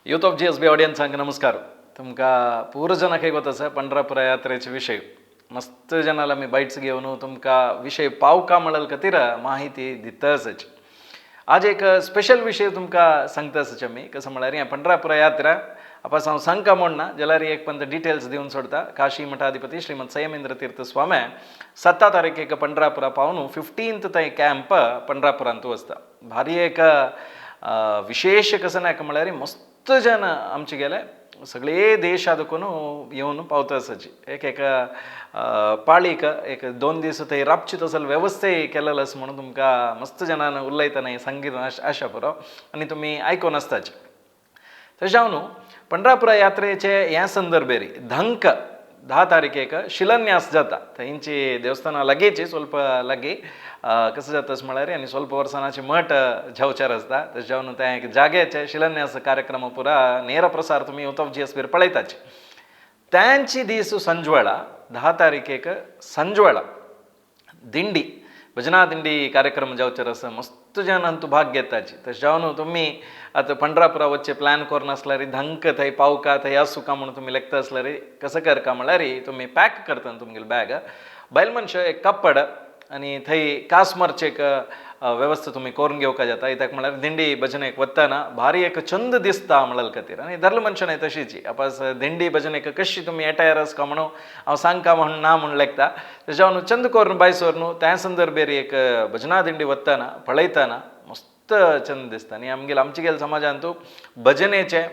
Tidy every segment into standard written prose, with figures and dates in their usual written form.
Youth of GSB ऑडियन्सांक नमस्कार. तुमकां पुरो जनाक एक आसा पंढरपुरा यात्रेचे विशय. मस्त जनाला आमी बायट्स घेवन तुमकां विशय पावका म्हणल खातीर माहिती दिता आसाची. आज एक स्पेशल विशय तुमकां सांगता आसाची आमी. कसो म्हळ्यार हें पंढरपुरा यात्रा आपास हांव सांगका म्हण ना जाल्यार एक पंत डिटेल्स दिवन सोडता. काशी मठाधिपती श्रीमद संयमेंद्र तीर्थ स्वामी 7 तारखेक पंढरपुरा पावन 15th थंय कॅम्प पंढरपुरांत वचता. भारी एक विशेष कसं नाका म्हळ्यार मस्त जन आमचे गेले सगळे देशा देखून येवन पावता आसाची. एक एक पाळीक एक 2 दीस थंय राबची तसल वेवस्थाय केलेलो आसा म्हणून तुमकां मस्त जनान उलयतना सांगीत आशा पुरो आनी तुमी आयकून आसताचे. तशें जावन पंढरपुरा यात्रेचे ह्या संदर्भेर धंक 10 तारखेक शिलान्यास जाता. थंयची देवस्थानां लागींची स्वल्प लागीं कसं जाता अशें म्हळ्यार आनी स्वल्प वर्सांची मठ जावचेर आसता. तशें जावन तें एक जाग्याचे शिलान्यास कार्यक्रम पुरा नेर प्रसार तुमी यूथ ऑफ जीएसबीर पळयताचे. त्यांची दीस संजवेळा 10 तारखेक संजवेळा दिंडी भजना दिंडी कार्यक्रम जावचेर आसा. मस्त जनांतू भाग घेताची. तशें जावन तुमी आतां पंढरपुरा वचचे प्लॅन करून आसल्यार धंक थंय पावका थंय आसूका म्हणून तुमी लेखता आसल्यार कसं करका म्हळ्यार तुमी पॅक करता तुमगेले बॅग बायल मनशां एक कपड आनी थंय कास मारचे एक वेवस्था तुमी करून घेवका जाता. कित्याक म्हळ्यार दिंडी भजनेक वतना भारी एक चंद दिसता म्हणल खातीर आनी धरल मनशां तशीची आपास दिंडी भजनेक कशी तुमी एटायर आसका म्हणून हांव सांगका म्हण ना म्हण लेखता. तशें जावन चंद करून बाय सोर न्हू त्या संदर्भेर एक भजना दिंडी वतना पळयतना मस्त चंद दिसता. आनी आमगेले आमचे गेले समाजांतू भजनेचे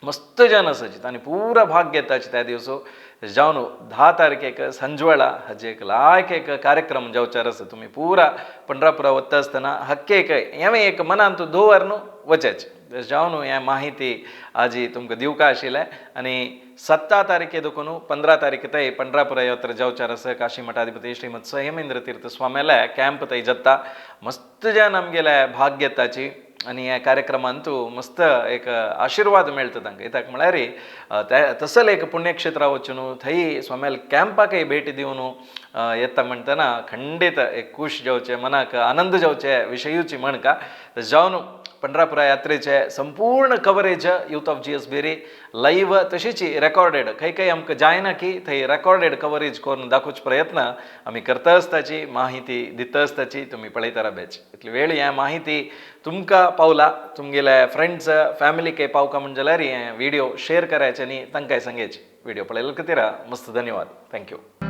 मस्त जन आसाची आनी पुरा भाग घेताची त्या दिवसो. जावन 10 तारखेक संजवेळा हाजे एक लायक एक कार्यक्रम जावचार आसा. तुमी पुरा पंढरपुरा वता आसतना हक्के एक हें एक मनांत दवर न्हू वचाचे. तशें जावन हें माहिती आजी तुमकां दिवका आशिल्लें. आनी 7 तारखे देखून 15 तारखे थंय पंढरपुरा यात्रा जावचार आसा. काशी मठाधिपती श्रीमद संयमेंद्र तीर्थ स्वाम्याले कॅम्प थंय जाता. मस्त जन आमगेले भाग घेताची आनी ह्या कार्यक्रमांतू मस्त एक आशिर्वाद मेळटा तांकां. कित्याक म्हळ्यार त्या तसले एक पुण्यक्षेत्रा वचून थंय स्वाम्याल कॅम्पाकय भेट दिवन येता म्हणटना खंडीत एक खूश जावचें मनाक आनंद जावचे विशयूची म्हणका. जावन पंढरपुरा यात्रेचे संपूर्ण कवरेज यूथ ऑफ जीएसबीरी लायव्ह तशीच रेकॉर्डेड खंय खंय आमकां जायना की थंय रेकॉर्डेड कवरेज करून दाखोवचो प्रयत्न आमी करता आसताची माहिती दिता आसताची तुमी पळयता राब्याची. इतली वेळ ह्या माहिती तुमकां पावला तुमगेले फ्रेंड्स फॅमिलीक पावका म्हण जाल्यार हे व्हिडिओ शेअर करायचे आनी तांकांय सांगायचे. व्हिडिओ पळयले खातीर मस्त धन्यवाद. Thank you.